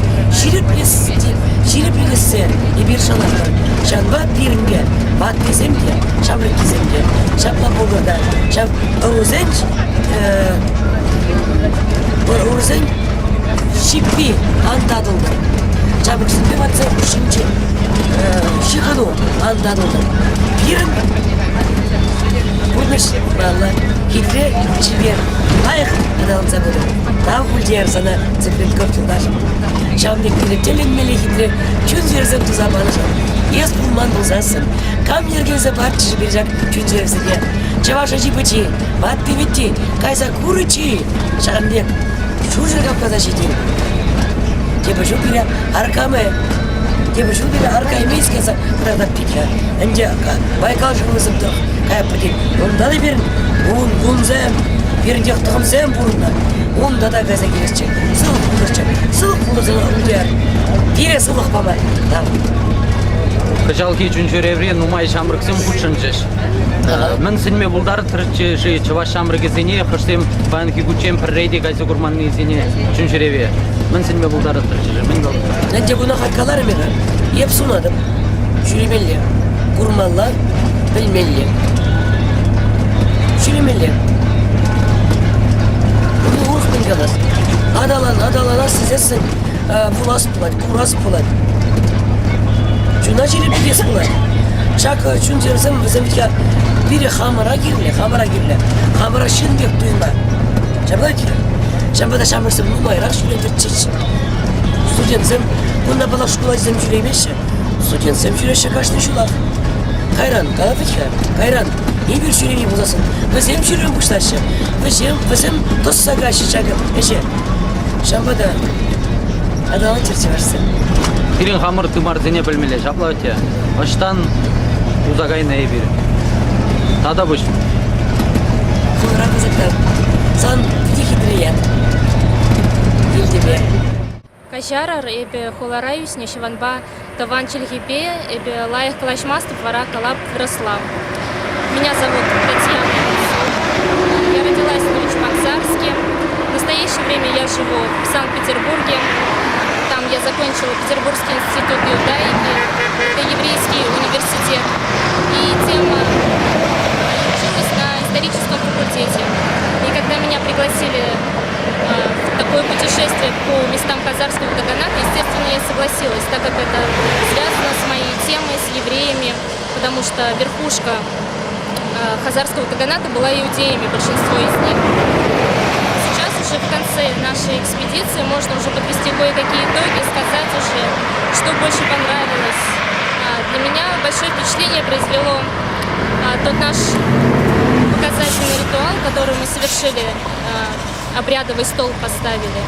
ҫирӗплетессе эпир шанатпӑр. Ҫавӑнпа пирӗнпе ваттисем те, ҫамрӑккисем те ҫапла пулнӑ та ҫав ӑрусен ӑрусен ҫиппи ан татӑлтӑр. Ҫамрӑксемпе ватсем хушшинче ҫыхӑну ан татӑлтӑр. Пирӗн пурнӑҫ паллӑ, хитре, чипер, лайӑх аталанса пытӑр. Тав пулчӗ сана, Цыпленков юлташӑм. Ҫавӑн пек пире тӗлӗнмелле хитре чун-чӗресем туса панӑшӑн эс пулман пулсассӑн кам йӗркелесе пачӗ-ши пире ҫак чун-чӗресене? Чӑваш ачи-пӑчи, ватти-вӗтти кайса курӗччӗ-и ҫакӑн пек Ҫурҫӗр Кавказа ҫитин. Тепӗр ҫул пире аркамӗ, тепӗр ҫул пире аркаймест кайса кӑтартать тет-ха. Ӗнтӗ Байкал шывӗсем тӑрӑх каятпӑр тет. Унта та пирӗн ун кунсем, пирӗн тех тӑхӑмсем пурӑннӑ. Унта та кайса килесчӗ. Сывлӑх пултӑрччӗ. Сывлӑх пултӑрсӑн ӗнтӗ. Пире сывлӑх пама тав. Кӑҫалхи чунҫӳревре нумай ҫамрӑксем хутшӑнчӗҫ. Мӗн сӗнме пултарӑттӑрччӗ-ши чӑваш ҫамрӑкӗсене, хӑшсем паянхи кунччен пӗрре те кайса курманнисене чунҫӳреве? Мӗн сӗнме пултарӑттӑрччӗ-ши? Мӗн калӑттӑр? Ӗнтӗ куна халь каларӑм-и-ха? Эп сунатӑп. Ҫӳремелле. Курмалла, пӗлмелле. Ҫӳремелле. Ну, урӑх мӗн калас? Аталан, аталанас тесессӗн вулас пулать, курас пулать. Чуна ҫирӗплетес пулать. Ҫак чун-чӗресем вӗсем пире хамӑра кирлӗ, хамӑра кирлӗ. Хамӑра ҫын пек туйма. Ҫапла кирлӗ. Ҫавӑнпа та ҫамрӑксем нумайрах ҫӳретӗрччӗҫ. Студентсем кунта паллах шкул ачисем ҫӳреймеҫҫӗ. Студентсем ҫӳреҫҫӗ кашни ҫулах. Кайран, калап вӗт-ха, кайран эпир ҫӳрени пулсассӑн вӗсем ҫӳреме пуҫлаҫҫӗ. Вӗсем, вӗсем тӑсса каҫҫӗ ҫакӑ ӗҫе. Ҫавӑнпа та аталанччӑр чӑвашсем. Пирӗн хамӑр тымарсене пӗлмелле, ҫапла вӗт те. Ӑҫтан туса кайнӑ эпир? Тата пуҫ. Хулара пысӑк та сан питӗ хитре ят. Вилтӗпе. Каҫарӑр, эпӗ хулара ӳснӗ, ҫавӑнпа тӑван чӗлхепе эпӗ лайӑх калаҫмастӑп, вара калап вырӑсла. Меня зовут Татьяна Иванцова. Я родилась в Новочебоксарске. В настоящее время я живу в Санкт-Петербурге. Там я закончила Петербургский институт иудаики, это еврейский университет. И тема училась на историческом факультете. И когда меня пригласили в такое путешествие по местам Хазарского Каганата, естественно, я согласилась, так как это связано с моей темой, с евреями, потому что верхушка Хазарского Каганата была иудеями, большинство из них. Сейчас уже в конце нашей экспедиции можно уже подвести кое-какие итоги, сказать уже, что больше понравилось. Для меня большое впечатление произвело тот наш показательный ритуал, который мы совершили, обрядовый стол поставили.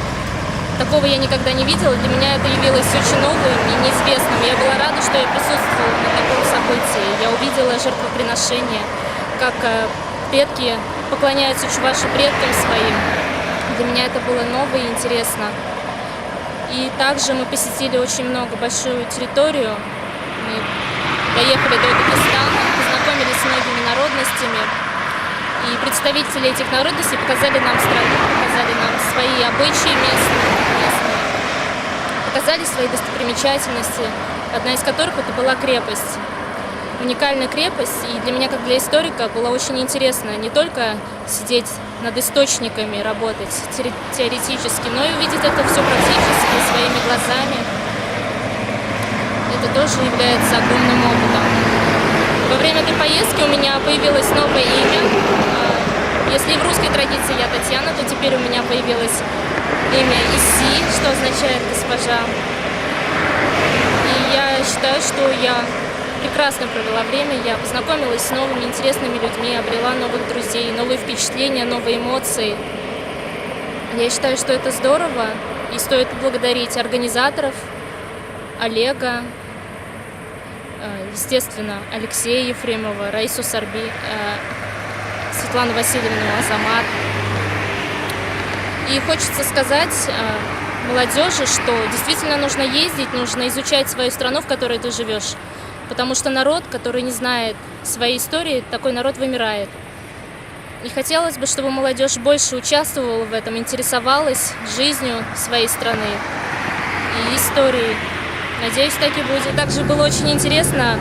Такого я никогда не видела. Для меня это явилось очень новым и неизвестным. Я была рада, что я присутствовала на таком событии. Я увидела жертвоприношение, как предки поклоняются чуваши предкам своим. Для меня это было ново и интересно. И также мы посетили очень много, большую территорию. Мы доехали до Дагестана, познакомились с многими народностями. И представители этих народностей показали нам страну, показали нам свои обычаи местные, местные, показали свои достопримечательности, одна из которых это была крепость. Уникальная крепость, и для меня, как для историка, было очень интересно не только сидеть над источниками, работать теоретически, но и увидеть это все практически, своими глазами. Это тоже является огромным опытом. Во время этой поездки у меня появилось новое имя. Если в русской традиции я Татьяна, то теперь у меня появилось имя Иси, что означает госпожа. И я считаю, что я прекрасно провела время, я познакомилась с новыми интересными людьми, обрела новых друзей, новые впечатления, новые эмоции. Я считаю, что это здорово, и стоит поблагодарить организаторов, Олега, естественно, Алексея Ефремова, Раису Сарби, Светлану Васильевну Азамат. И хочется сказать молодежи, что действительно нужно ездить, нужно изучать свою страну, в которой ты живешь. Потому что народ, который не знает своей истории, такой народ вымирает. И хотелось бы, чтобы молодежь больше участвовала в этом, интересовалась жизнью своей страны и историей. Надеюсь, так и будет. Также было очень интересно.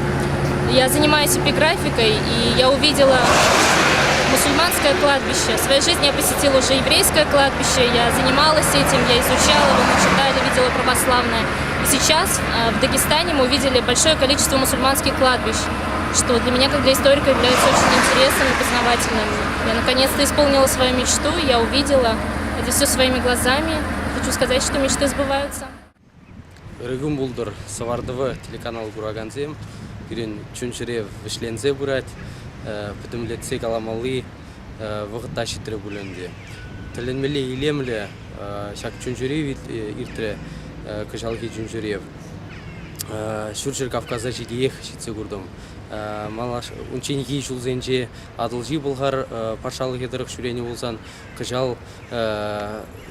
Я занимаюсь эпиграфикой, и я увидела мусульманское кладбище. В своей жизни я посетила уже еврейское кладбище, я занималась этим, я изучала его, мы читали, видела православное. И сейчас в Дагестане мы увидели большое количество мусульманских кладбищ, что для меня, как для историка, является очень интересным и познавательным. Я наконец-то исполнила свою мечту, я увидела это все своими глазами. Хочу сказать, что мечты сбываются. Ырӑ кун пултӑр, Сӑвар ТВ телеканал куракансем. Пирӗн чун-чӗре вӗҫленсе пырать. Пӗтӗмлетсе каламалли вӑхӑт та ҫитрӗ пуль ӗнтӗ. Тӗлӗнмелле илемлӗ ҫак чун-чӗре иртрӗ кӑҫалхи чун-чӗрев. Ҫурҫӗр Кавказа ҫитиех ҫитсе куртӑм. Малаш унчченхи ҫулсенче Атӑлҫи Пӑлхар патшалӑхӗ тӑрӑх ҫӳренӗ пулсан кӑҫал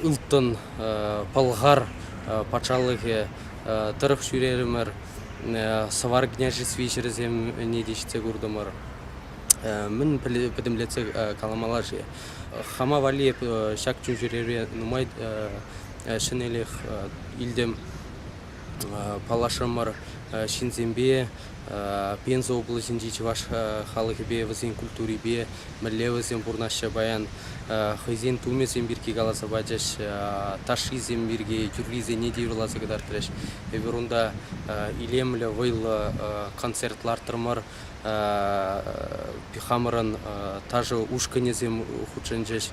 ылтӑн Пӑлхар патшалӑхӗ тӑрӑх ҫӳрерӗмӗр. Сӑвар княжестви ҫӗрӗсене те ҫитсе куртӑмӑр. Мӗн пӗтӗмлетсе каламалла-ши? Хама валли ҫак чун-чӗрере нумай ҫӗнӗлӗх илтӗм. Паллашрӑмӑр. ҫынсемпе Пенза облаҫӗнчи чӑваш халӑхӗпе, вӗсен культурипе, мӗнле вӗсем пурӑнаҫҫӗ паян, хӑйсен тумӗсем пирки каласа пачӗҫ, ташшисем пирки, юррисене те юрласа кӑтартрӗҫ. Эпир унта илемлӗ, вӑйлӑ концерт лартрӑмӑр. Хамӑрӑн ташӑ ушкӑнӗсем хутшӑнчӗҫ.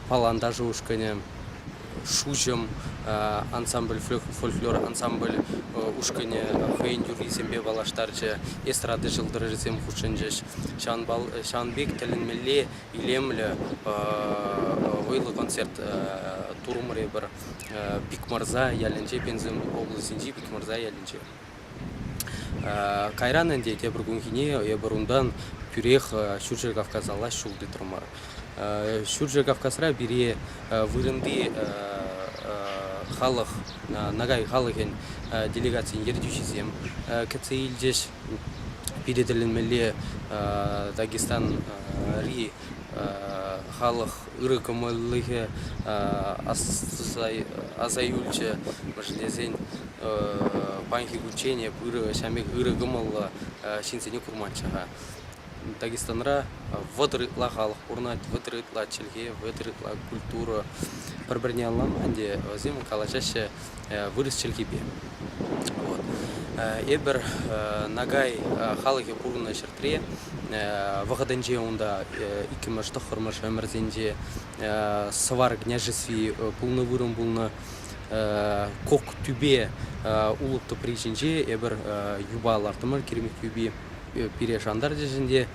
Палан ташӑ ушкӑнӗ. Шуҫӑм ансамбль, фольклор ансамбль ушкӑнӗ хӑйӗн юррисемпе паллаштарчӗ, эстрада ҫӑлтӑрӗсем хутшӑнчӗҫ. Ҫавӑн пек тӗлӗнмелле илемлӗ, вӑйлӑ концерт турӑмӑр эпир Пикмӑрса ялӗнче, Пенза облаҫӗнчи Пикмӑрса ялӗнче. Кайран ӗнтӗ тепӗр кунхине эпир унтан тӳрех Ҫурҫӗр Кавказалла ҫул тытрӑмӑр. Ҫурҫӗр Кавказра пире вырӑнти халӑх, Нагай халӑхӗн делегацийӗн ертӳҫисем кӗтсе илчӗҫ. Пире тӗлӗнмелле Дагестанри халӑх ырӑ кӑмӑллӑхӗ аса юлчӗ. Мӗншӗн тесен паянхи кунччен эп ырӑ, ҫавӑн пек ырӑ кӑмӑллӑ ҫынсене курманччӗ-ха. Дагестанра 30 ытла халӑх пурӑнать, 30 ытла чӗлхе, 30 ытла культура. Пӗр-пӗрне ӑнланман те вӗсем калаҫаҫҫӗ вырӑс чӗлхипе. Вот. Эпир Нагай халӑхӗ пурӑннӑ ҫӗртре вӑхӑтӗнче унта иккӗмӗш, тӑххӑрмӗш ӗмӗрсенче Сӑвар княжестви пулнӑ вырӑн пулнӑ. Кок тӳпе улӑп тӑпри ҫинче эпир юпа лартрӑмӑр, керамик юпи. Пире шантарчӗҫ ӗнтӗ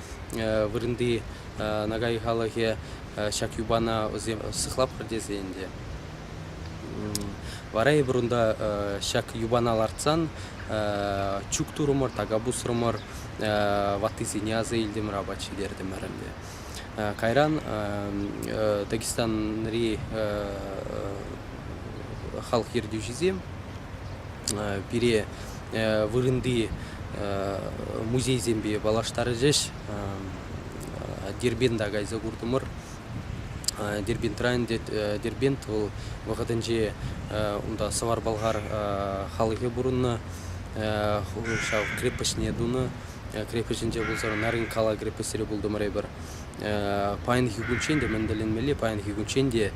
вырӑнти Нагай халӑхӗ ҫак юпана вӗсем сыхлатпӑр тесе ӗнтӗ. Вара эпир унта ҫак юпана лартсан чӳк турӑмӑр, така пусрӑмӑр, ваттисене аса илтӗмӗр, апат ҫитертӗмӗр ӗнтӗ. Кайран Дагестанри халӑх ертӳҫисем пире вырӑнти музейсемпе паллаштарчӗҫ. Дербента кайса куртӑмӑр. Дербентра ӗнтӗ Дербент вӑл вӑхӑтӗнче унта сӑвар-пӑлхар халӑхӗ пурӑннӑ. Ҫав крепоҫне тунӑ. Крепоҫӗнче пулса Нарынкала крепостьре пултӑмӑр эпир. Паянхи кунччен те мӗн тӗлӗнмелле, паянхи кунччен те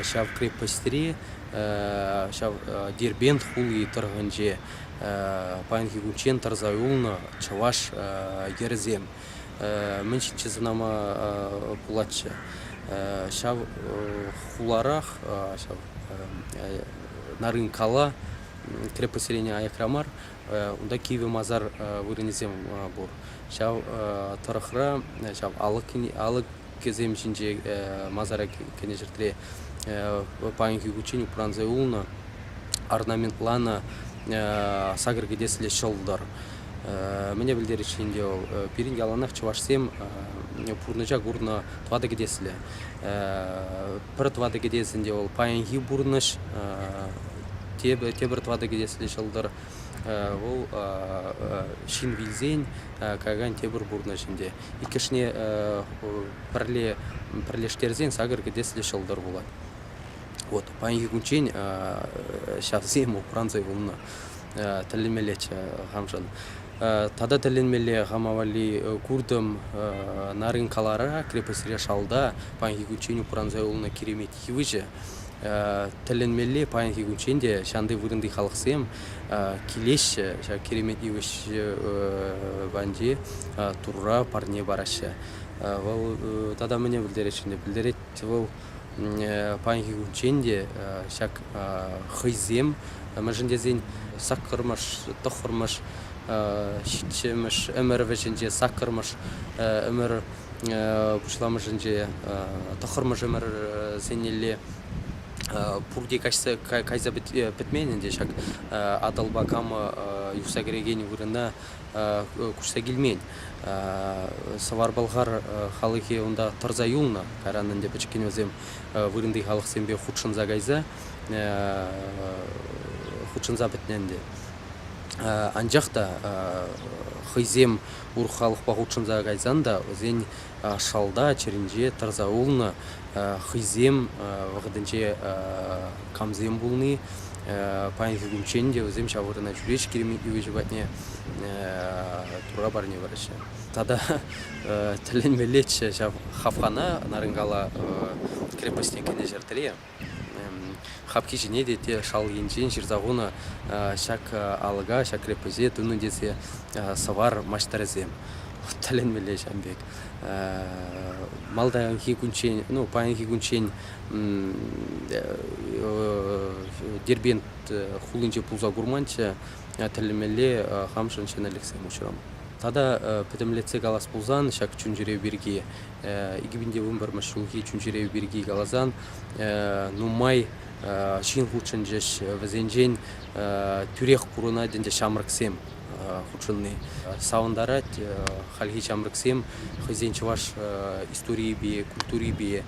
ҫав крепостьре ҫав Дербент хули тӑрӑхӗнче паянхи кунччен тӑрса юлнӑ чӑваш йӗрӗсем. Мӗн ҫинче сӑнама пулатчӗ? Ҫав хуларах, ҫав Нарынкала крепость аякра мар, унта кивӗ масар вырӑнӗсем пур. Ҫав тӑрӑхра ҫав алӑкӗсем ҫинче масара кӗнӗ ҫӗртре паянхи кунччен упранса юлнӑ орнаментланӑ сакӑр кӗтеслӗ ҫӑлтӑр. Мӗне пӗлтерет-ши ӗнтӗ вӑл? Пирӗн яланах чӑвашсем пурнӑҫа курнӑ тӑватӑ кӗтеслӗ. Пӗр тӑватӑ кӗтес ӗнтӗ вӑл паянхи пурнӑҫ, тепӗр тӑватӑ кӗтеслӗ ҫӑлтӑр вӑл ҫын вилсен каякан тепӗр пурнӑҫ ӗнтӗ. Иккӗшне пӗрле пӗрлештерсен сакӑр кӗтеслӗ ҫӑлтӑр пулать. Вот паянхи кунччен ҫавсем упранса юлнӑ. Тӗлӗнмеллеччӗ хамшӑн. Тата тӗлӗнмелле хама валли куртӑм Нарынкалара, крепостьре шалта паянхи кунччен упранса юлнӑ киремет йывӑҫӗ. Тӗлӗнмелле паянхи кунччен те ҫанти вырӑнти халӑхсем килеҫҫӗ ҫак киремет йывӑҫ патӗнче Турра парне параҫҫӗ. Вӑл тата мӗне пӗлтерет ӗнтӗ? Пӗлтерет вӑл паянхи кунччен те ҫак хӑйсем, мӗншӗн тесен саккӑрмӗш, тӑххӑрмӗш, ҫиччӗмӗш ӗмӗр вӗҫӗнче, саккӑрмӗш ӗмӗр пуҫламӑшӗнче, тӑххӑрмӗш ӗмӗрсенелле пурте каҫса кайса пӗтмен ӗнтӗ ҫак Атӑлпа Кама юхса кӗрекен вырӑна куҫса килмен. Сӑвар-пӑлхар халӑхӗ унта тӑрса юлнӑ. Кайран ӗнтӗ пӗчӗккӗн вӗсем вырӑнти халӑхсемпе хутшӑнса кайса хутшӑнса пӗтнӗ ӗнтӗ. Анчах та хӑйсем урӑх халӑхпа хутшӑнса кайсан та вӗсен шалта чӗринче тӑрса юлнӑ хӑйсем вӑхӑтӗнче камсем пулни. Паянхи кунччен те вӗсем ҫав вырӑна ҫӳреҫҫӗ Киремет йывӑҫӗ патне Турра парне параҫҫӗ. Тата тӗлӗнмеллеччӗ ҫав хапхана Нарынкала крепостьне кӗнӗ ҫӗртре. Хапхи ҫине те те шал енчен ҫырса хунӑ ҫак алӑка, ҫак крепоҫе тунӑ тесе сӑвар маҫтӑрӗсем. Тӗлӗнмелле ҫавӑн пек. Малтанхи кунччен, ну, паянхи кунччен Дербент хулинче пулса курманччӗ. Тӗлӗнмелле хамшӑн ҫӗнӗлӗхсем уҫрӑм. Тата пӗтӗмлетсе калас пулсан ҫак чун-чӗре пирки 2011 ҫулхи чун-чӗре пирки каласан нумай ҫын хутшӑнчӗҫ. Вӗсенчен тӳрех курӑнать ӗнтӗ ҫамрӑксем хутшӑнни. Савӑнтарать хальхи ҫамрӑксем хӑйсен чӑваш историйӗпе, культурипе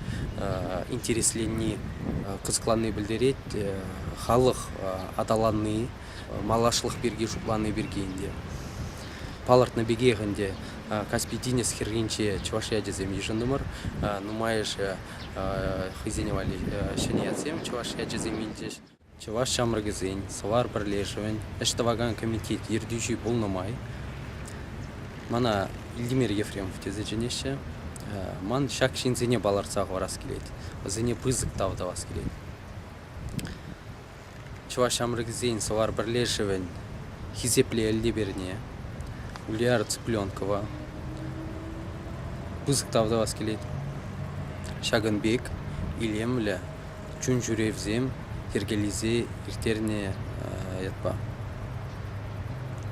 интересленни, кӑсӑкланни пӗлтерет. Халӑх аталанни, малашлӑх пирки шутлани пирки ӗнтӗ. Палӑртнӑ пекех ӗнтӗ Каспи тинӗс хӗрринче чӑваш ячӗсем йышӑнтӑмӑр. Нумайӑшӗ хӑйсене валли ҫӗнӗ ятсем, чӑваш ячӗсем илчӗҫ. Чӑваш ҫамрӑкӗсен Сӑвар пӗрлешӗвӗн ӗҫ тӑвакан комитет ертӳҫи пулнӑ май мана Ильдимир Ефремов тесе чӗнеҫҫӗ. Ман ҫак ҫынсене палӑртса хӑварас килет, вӗсене пысӑк тав тӑвас килет. Чӑваш ҫамрӑкӗсен Сӑвар пӗрлешӗвӗн хисеплӗ элтеперне Ульяна Цыпленкова пысӑк тав тӑвас килет. Ҫакӑн пек илемлӗ чун-ҫӳревсем йӗркелесе ирттернӗ ятпа.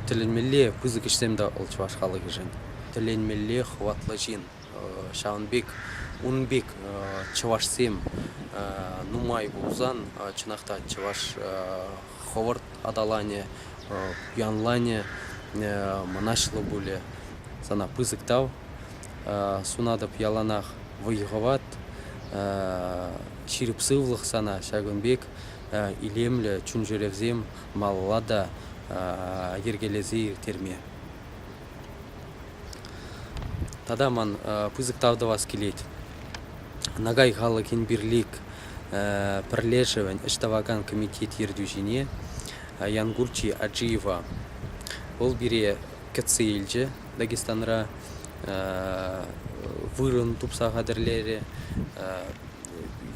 Тӗлӗнмелле пысӑк ӗҫсем та вӑл чӑваш халӑхӗшӗн. Тӗлӗнмелле хӑватлӑ ҫын. Ҫавӑн пек ун пек чӑвашсем нумай пулсан чӑнах та чӑваш хӑвӑрт аталанӗ, пуянланӗ, мӑнаҫлӑ пулӗ. Сана пысӑк тав. Сунатӑп яланах вӑй-хӑват, ҫирӗп сывлӑх сана ҫакӑн пек илемлӗ чун-чӗревсем малалла та йӗркелесе ирттерме. Тата ман пысӑк тав тӑвас килет. Нагай халӑхӗн Бирлик пӗрлешӗвӗн ӗҫ тӑвакан комитет ертӳҫине Янгурчи Аджиева. Вӑл пире кӗтсе илчӗ Дагестанра, вырӑн тупса хатӗрлерӗ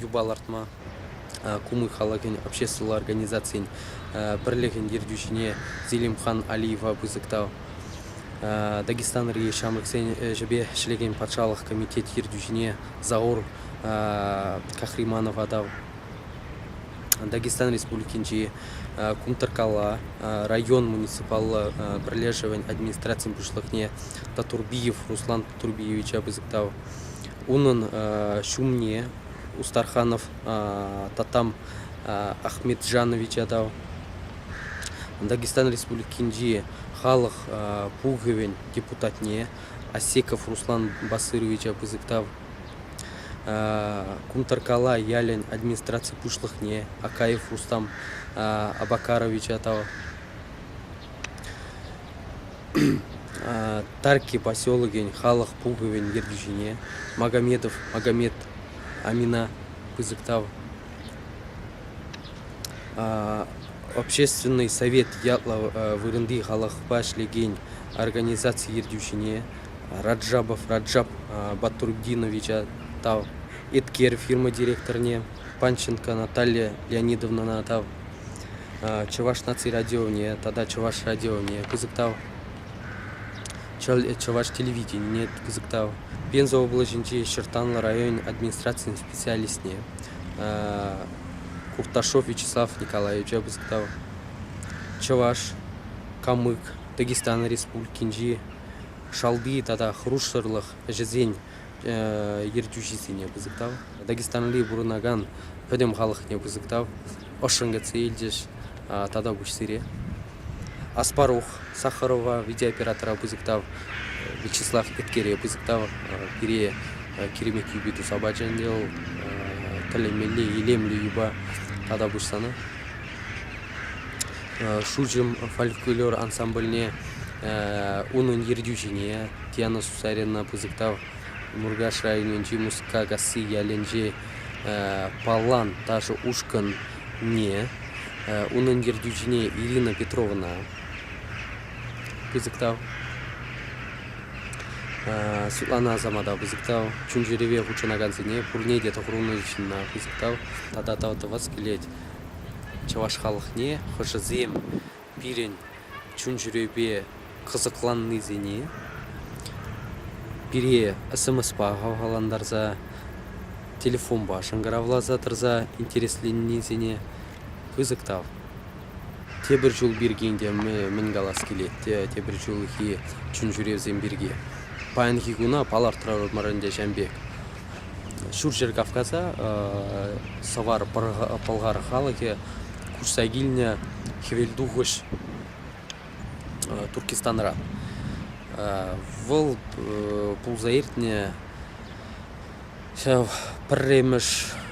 юпа лартма. Кумык халӑхӗн обществӑлла организацийӗн пӗрлӗхӗн ертӳҫине Зелимхан Алиева пысӑк тав. Дагестанри ҫамрӑксен ӗҫӗпе ӗҫлекен патшалӑх комитет ертӳҫине Заур Кахриманова тав. Дагестан Республикинчи Кумтӑркала район муниципаллӑ пӗрлешӗвӗн администрацийӗн пуҫлӑхне Татурбиев Руслан Турбиевича пысӑк тав. Унӑн ҫумне Устарханов Татам Ахметжановича тав. Дагестан Республикинчи халӑх пухӑвӗн депутатне Асеков Руслан Басыровича пысӑк тав. Кумтӑркала ялӗн администраци пуҫлӑхне Акаев Рустам Абакаровича тав. Тарки поселокӗн халӑх пухӑвӗн ертӳҫине Магомедов Магомед Амина пысӑк тав. Общественный совет ятлӑ вырӑнти халӑхпа ӗҫлекен организаци ертӳҫине Раджабов Раджаб Батурдиновича тав. Эткер фирма директорне Панченко Наталья Леонидовнӑна тав. Чӑваш наци радионе тата Чӑваш радионе пысӑк тав. Чӑваш телевиденине пысӑк тав. Пенза облаҫӗнчи Ҫӑрттанлӑ район администрацийӗн специалистне Курташов Вячеслав Николаевича пысӑк тав. Чӑваш, Камык, Дагестан Республикинчи шалти тата хӑрушсӑрлӑх ӗҫӗсен ертӳҫисене пысӑк тав. Дагестанри пурӑнакан пӗтӗм халӑхне пысӑк тав. Ӑшшӑн кӗтсе илчӗҫ тата пуҫ сире. Аспарух Сахарова видеооператора пысӑк тав. Вячеслав Эткере пысӑк тав. Пире Киремет юпи туса пачӗ ӗнтӗ вӑл. Тӗлӗнмелле илемлӗ юпа тата пуҫсана. Шуҫӑм фольклор ансамбльне унӑн ертӳҫине Диана Сусарина пысӑк тав. Муркаш районӗнчи Мускакасси ялӗнчи Палан ташӑ ушкӑнне. Унӑн ертӳҫине Ирина Петровӑна пысӑк тав. Светлана Асамата пысӑк тав. Чун-чӗрепе хутшӑнакансене пурне те тӑхӑрвуннӑ ҫынна пысӑк тав. Тата тав тӑвас килет чӑваш халӑхне, хӑшӗсем пирӗн чун-чӗрепе кӑсӑкланнисене пире СМСпа хавхалантарса, телефонпа шӑнкӑравласа тӑрса интересленнисене пысӑк тав. Тепӗр ҫул пирки ӗнтӗ мӗн калас килет те, тепӗр ҫулхи чун-ҫӳревсем пирки. Паянхи куна палӑртрӑмӑр ӗнтӗ ҫавӑн пек. Ҫурҫӗр Кавказа Сӑвар Пӑлхар халӑхӗ куҫса килнӗ хӗвелтухӑҫ Туркестанра. Вӑл пулса иртнӗ ҫав пӗрремӗш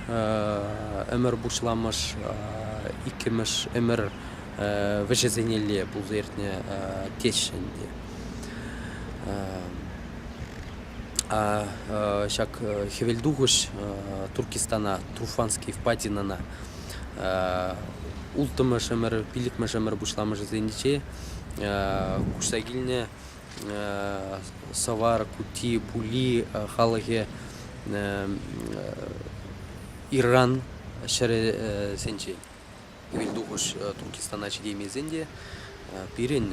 ӗмӗр пуҫламӑш, иккӗмӗш ӗмӗр вӗҫӗсенелле пулса иртнӗ теҫҫӗ ӗнтӗ. Ҫак хӗвелтухӑҫ Туркестана, Турфанский впадинӑна улттӑмӗш ӗмӗр, пиллӗкмӗш ӗмӗр пуҫламӑшӗсенче куҫса килнӗ Сӑвар, Кути, Пули халӑхӗ Иран ҫӗрӗсенчен. Хӗвелтухӑҫ Туркестана ҫитеймесен те пирӗн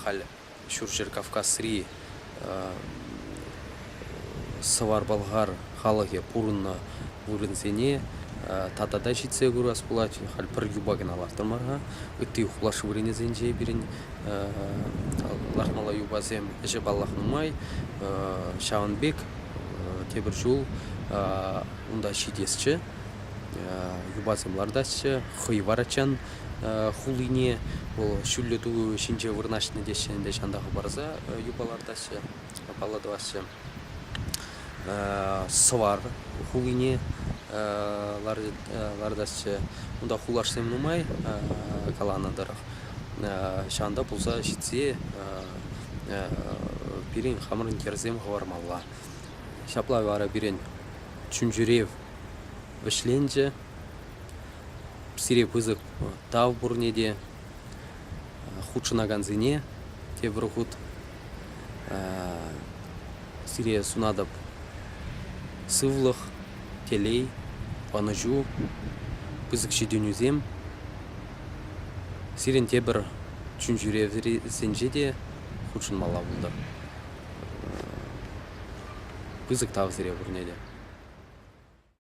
халь Ҫурҫӗр Кавказри сӑвар-пӑлхар халӑхӗ пурӑннӑ вырӑнсене тата та ҫитсе курас пулать. Халь пӗр юпа кӑна лартрӑмӑр-ха. Ытти хулаш вырӑнӗсенче пирӗн лартмалла юпасем ӗҫӗ паллах нумай. Ҫавӑн пек тепӗр ҫул унта ҫитесчӗ, юпасем лартасчӗ. Хӑй варачан хулине вӑл ҫӳллӗ ту ҫинче вырнаҫнӑ теҫҫӗ ӗнтӗ, ҫавӑнта хӑпарса юпа лартаҫҫӗ, паллӑ тӑваҫҫӗ. Сӑвар хулине лартаҫҫӗ. Унта хулашсем нумай каланӑ тӑрӑх. Ҫавӑнта пулса ҫитсе пирӗн хамӑрӑн йӗрсем хӑвармалла. Ҫапла вара пирӗн чун-чӗрев вӗҫленчӗ. Сире пысӑк тав пурне те, хутшӑнакансене тепӗр хут сире сунатӑп сывлӑх, телей, ӑнӑҫу, пысӑк ҫитӗнӳсем. Сирӗн тепӗр чун-ҫӳревсенче те хутшӑнмалла пултӑр. Пысӑк тав сире пурне те.